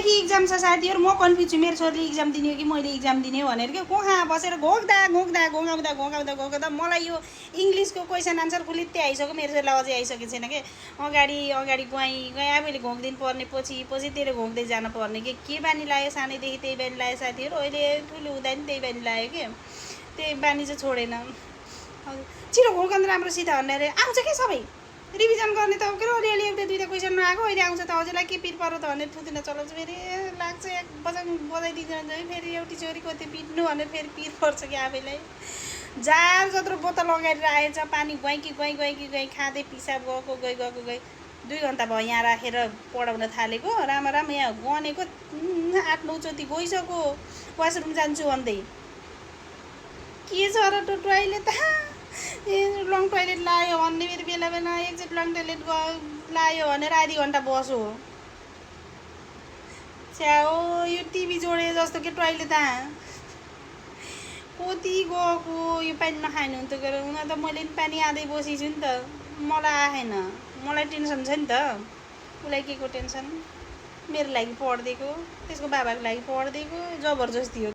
कहिलेदेखि इक्जाम छ साथीहरू म कन्फ्युज छु मेरो छोरीले इक्जाम दिने हो कि मैले इक्जाम दिने हो भनेर के कोखा बसेर घोक्दा मलाई यो इङ्ग्लिसको क्वेसन आन्सर खुलित्ते आइसक्यो मेरो छोरीलाई अझै आइसकेको छैन के अगाडि गएँ आफैले घोक्दिनु पर्ने पछि तेरो घोक्दै जानु पर्ने के बानी लाग्यो सानैदेखि त्यही बानी लाग्यो साथीहरू अहिले ठुलो हुँदा नि त्यही बानी लाग्यो कि त्यही बानी चाहिँ छोडेन छिटो घोकन राम्रोसित भनेर आउँछ के सबै रिभिजन गर्ने त के अलिअलि एउटा दुईवटा क्वेसन नआएको अहिले आउँछ त हजुरलाई के पिर पर्यो त भनेर थुतिन चलाउँछ फेरि लाग्छ एक बजाइदिँदैन फेरि एउटी छोरीको त्यो पिट्नु भनेर फेरि पिर पर्छ कि आफैलाई जार जत्रो बोतल अगाडि आएछ पानी गएँ खाँदै पिसाब गएको 2 घन्टा भयो यहाँ राखेर पढाउन थालेको राम यहाँ गनेको 8-9 चोटि गइसक्यो वासरुम जान्छु भन्दै के छ र टोइलेट लङ टोइलेट लायो भन्ने मेरो बेला एकचोटि लङ टोइलेट लायो भनेर आधी घन्टा बस्यो छ्याओ यो टिभी जोडे जस्तो के टोइलेट कति गएको यो पानी नखानु हुन्थ्यो गएर हुन त मैले पनि पानी आँदै बसेछु नि त मलाई आएन मलाई टेन्सन छ नि त उसलाई के को टेन्सन मेरो लागि पढ्दिएको त्यसको बाबाको लागि पढ्दिएको जबरजस्ती हो।